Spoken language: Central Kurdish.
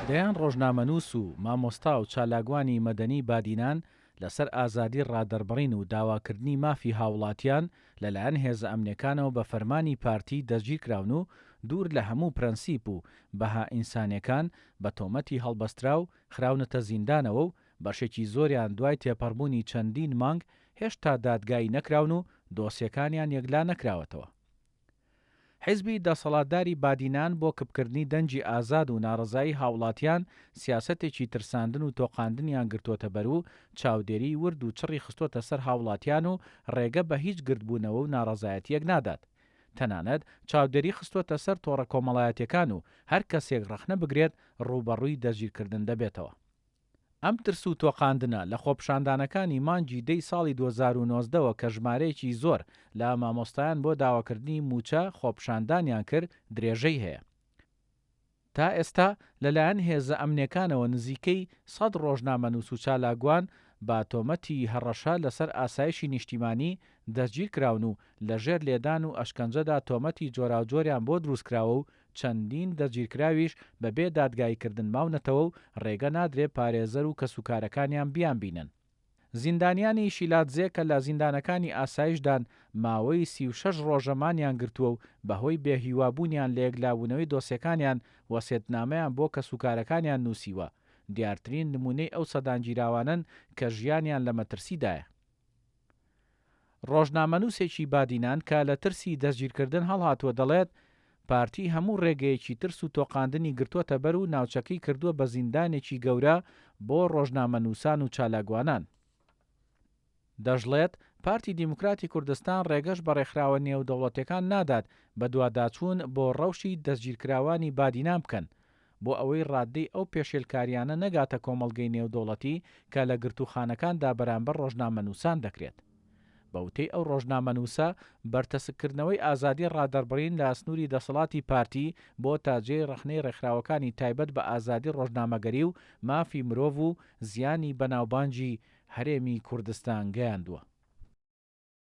دەیان ڕۆژنامەنووس و مامۆستا و چالاکوانی مەدەنی بادینان لەسەر ئازادی ڕادەربڕین و داواکردنی مافی هاوڵاتیان لەلایەن هێزە ئەمنیەکانەوە بە فەرمانی پارتی دەستگیرکراون و دوور لە هەموو پرەنسیپ و بەها ئینسانیەکان بە تۆمەتی هەڵبەستراو خراونەتە زیندانەوە و بەشێکی زۆریان دوای تێپەڕبوونی چەندین مانگ هێشتا دادگایی نەکراون و دۆسیەکانیان یەکلا نەکراوەتەوە. حیزبی دەسەڵاتداری بادینان بۆ کپکردنی دەنگی ئازاد و ناڕەزایی هاوڵاتیان سیاسەتێکی ترساندن و تۆقاندنیان گرتۆتە بەر و چاودێریی ورد و چڕی خستۆتە سەر هاوڵاتیان و ڕێگە بە هیچ گردبوونەوە و ناڕەزایەتییەک نادات. تەنانەت چاودێری خستۆتە سەر تۆڕە کۆمەڵایەتیەکان و هەر کەسێک ڕەخنە بگرێت ڕووبەڕووی دەستگیرکردن دەبێتەوە. ئەم ترس و تۆقاندنە لە خۆپیشاندانەکانی مانگی دەی ساڵی 2019 وە کە ژمارەیەکی زۆر لە مامۆستایان بۆ داواکردنی مووچە خۆپیشاندانیان کرد درێژەی هەیە. تا ئێستا لەلایەن هێزە ئەمنیەکانەوە نزیکەی سەد ڕۆژنامەنووس و چالاکوان بە تۆمەتی هەڕەشە لەسەر ئاسایشی نیشتیمانی دەستگیرکراون و لەژێر لێدان و ئەشکەنجەدا تۆمەتی جۆراوجۆریان بۆ دروستکراوە و چەندین دەستگیرکراویش بەبێ دادگاییکردن ماونەتەوە و ڕێگە نادرێ پارێزەر و کەسوکارەکانیان بیانبینن. زیندانیانی شیلادزێ کە لە زیندانەکانی ئاسایشدان ماوەی 36 ڕۆژە مانیان گرتووە و بەهۆی بێ هیوابوونیان لە یەکلابوونەوەی دۆسێکانیان وەسێتنامەیان بۆ کەسوکارەکانیان نووسیوە، دیارترین نموونەی ئەو سەدان گیراوانەن کە ژیانیان لە مەترسیدایە. ڕۆژنامەنووسێکی بادینان کە لە ترسی دەستگیرکردن هەڵهاتووە دەڵێت، پارتی هەموو ڕێگەیەکی ترس و تۆقاندنی گرتووەتە بەر و ناوچەکەی کردووە بە زیندانێکی گەورە بۆ ڕۆژنامەنووسان و چالاکوانان. دەشڵێت، پارتی دیموکراتی کوردستان ڕێگەش بە ڕێکخراوە نێودەوڵەتیەکان نادات بەدواداچوون بۆ ڕەوشی دەستگیرکراوانی بادینان بکەن، بۆ ئەوەی ڕاددەی ئەو پێشێلکارییانە نەگاتە کۆمەڵگەی نێودەوڵەتی کە لە گرتووخانەکاندا بەرامبەر ڕۆژنامەنووسان دەکرێت. بە وتەی ئەو ڕۆژنامەنووسە، بەرتەسککردنەوەی ئازادی ڕادەربڕین لە سنووری دەسەڵاتی پارتی بۆتە جێی ڕەخنەی ڕێکخراوەکانی تایبەت بە ئازادی ڕۆژنامەگەری و مافی مرۆڤ و زیانی بە ناوبانگی هەرێمی کوردستان گەیاندووە.